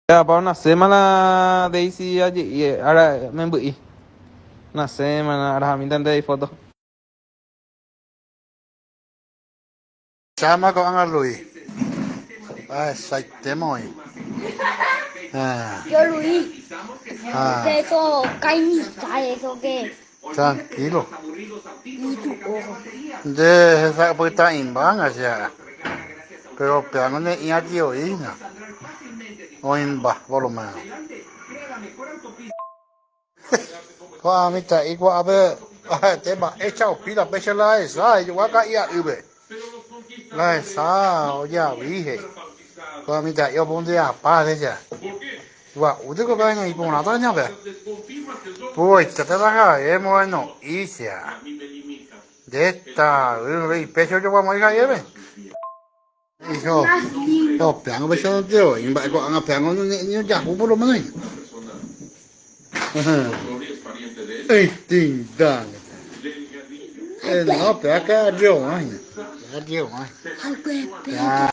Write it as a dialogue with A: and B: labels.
A: Apa onaséma la Daisy aje'i ára memby'i. Onaséma arahamínte nde ifoto.
B: Cháma ko'ág̃a Luis. Ahechaitéma oĩ.
C: Yo Luis. Eso caimita, eso que.
B: Tranquilo.
C: Y tu ojo.
B: Nde hesapytã'imbána che ára. Pero péva ne'ĩratioína. Oĩmba, por lo menos. Ko'ã mitã'i ko'ápe ha'ete mba'éicha opíta péicha la hesa ijogua ka'ia'ýpe. La hesa ojavi he'i. Ko'ã mitã'i opondeapa péicha. Gua'únteko pe iporãta ñape. Pu'aitépe la ha'e moeno'i che ára. Nde tavy ipéicha ojoguamo'ãi ha'épe. Hijo, péango péicha ndoje'ói mba'e ko'ág̃a péango ojahu por lo menos. Eitindáne. No, péa ka'aje'o'ã hína. Ka'aje'o'ã.